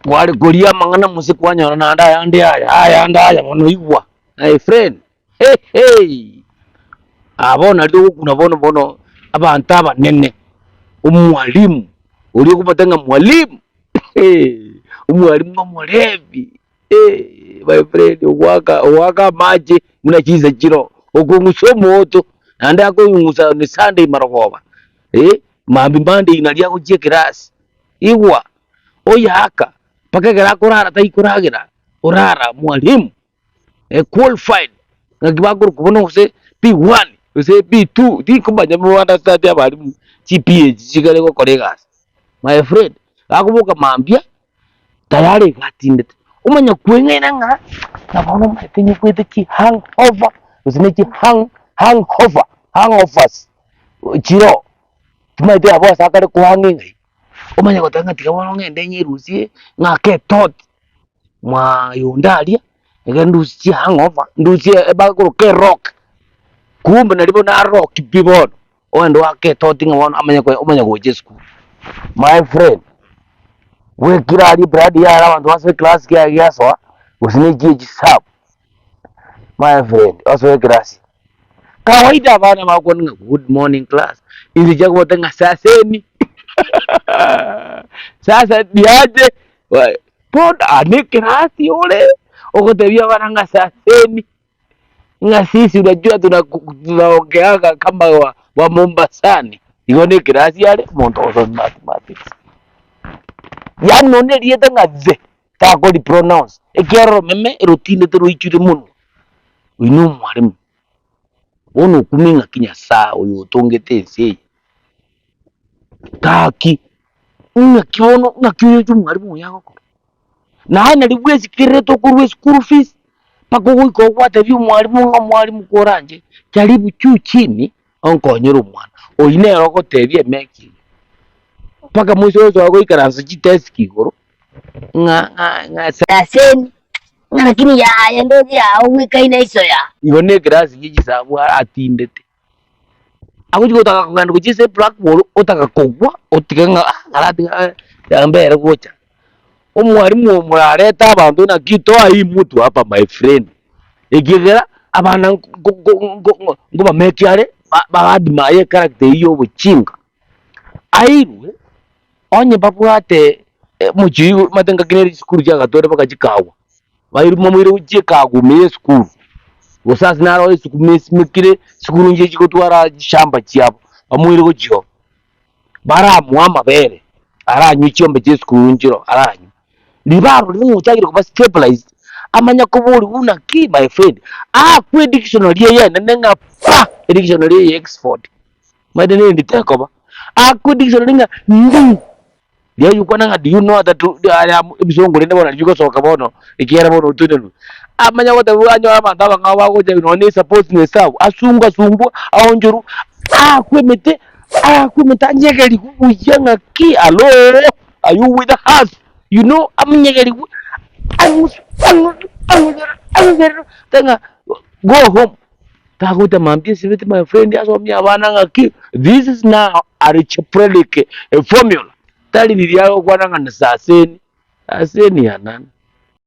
Kware koria amang'ana mose kwanyora naende ayande aya, ayande aya bono igwa, my friend, hehe! Aa bono nario togokuna bono bono abanto abanene, omwalimu, oria okomotebia ng'a mwalimu, omwalimu omorebi, my friend ogoaka ogoaka amache buna chinsa chiroo, okong'usa omoto, naende akoyong'usa on Sunday marogoba, mambia Monday nario agochia ekerasi, igwa. Oyaaka mpaka ekero akorara taikoragera, orara mwalimu a qualified ng'aki bakorokwa bono gose P1 gose P2 tinkomanya bo understand abalimu chi PH chigare gokora egasi. My friend, gakoboka mambia tayari iga atindete, omanya kweng'aina ng'a na bono omanyete nyekwete chi hangover gose ne chi hang hangover hangovers chiroo, timanyete abwo ase akare koanga eng'ai. Omanye goteba ng'a tiga bono ng'ende nyerusie ng'ake etoti mwayonde aria, ekero ndusie chihangover, ndusie ebakoroka erock, kumbe naria bono aroki pi bono, ogende oake etoti ng'a bono amanye koe omanye gocha esukuru. My friend, bwekire aria ebradi yare abanto basoe eclass kiaye giasoa, gose na echi echisabu. My friend, osoe ekerasi. Kawaida abana bagokwana ng'a good morning class, inche chiakobota ng'a saseni sasa niache bono aa ne ekerasi ore, ogotebia abana ng'a saseni, ng'a sisi unajua tunaongeanga kama wa Mombasani, igo ne ekerasi are omonto ogosoma mathematics. Yaani nonye na erieta ng'a the. Takori pronounce, ekiagera oromeme erotindete roichire monwa, oyio nomwalimu. Bono okumie ng'aki Nyasae oyo otongete ense eye, gaki ng'aki bono ng'aki oyoche omwalimu oyo agokora? Naye nari bwesikererete okorwa eschool fees, mpaka ogoika ogwatebia omwalimu ng'a omwalimu koranche jaribu juu chini onkonyere omwana. Oyio nere ogotebia emeki eye, mpaka moise gosoa goikaransa chiteski igoro. ng'a ng'a ng'a Saseni, ng'a lakini yaya ndoche yao gwikaina iso ya. Igo ne ekerasi gie chisabu atindete. Agochi gotaka kogenda gochia ase eblackboard otaka kogwa otige ng'a ah aratiga eh mbere gocha. Omwalimu omorarete abanto naki toa hii mtu hapa my friend, ekiagera abana nko nko nko nkobameki are ba ba admire echaracter eywo ya obochinga. Airwe. Onye babwate omochie oyio omanyete ngaki nere chisukuru chiagatwere mpaka chikagwa, bairwe momoire gochia ekagwa ime ya esukuru, gose ase naro esukuma esimekire, chisukuru nchiria chigotwara chishamba chiabo, bamoire gochia oo, baramoe amabere, aranywe chiombe chia esukuru nchiroo aranywe. Ribarorire ng'a ochakire koba stabilized, amanye koborigwa buna ki my friend, aakwe edictionary eye enene ng'a pa, edictionary eye ya Exford. Omanyete nerindi tekoba, akwe dictionary ng'a ndi, riaye okwana ng'a do you know that I am ebisongo rende bono nario bigosoka bono ekiagera bono otenenwe. Amanye goteba anyore abanto abang'ao bagocha nonya ne suppose ne esabu, asungwe asungwe aonchorwe, aakwe emete aakwe emete anyegerigwe buya ng'aki hallo are you with us you know amonyegerigwe ang'uswe ang'uswe ang'uswe ang'uswe teba ng'a go home. Tagocha mambia esibiti my friend asomie abana ng'aki this is now algebraic formula tari riria agokwana ng'a ni saseni, saseni ya nani?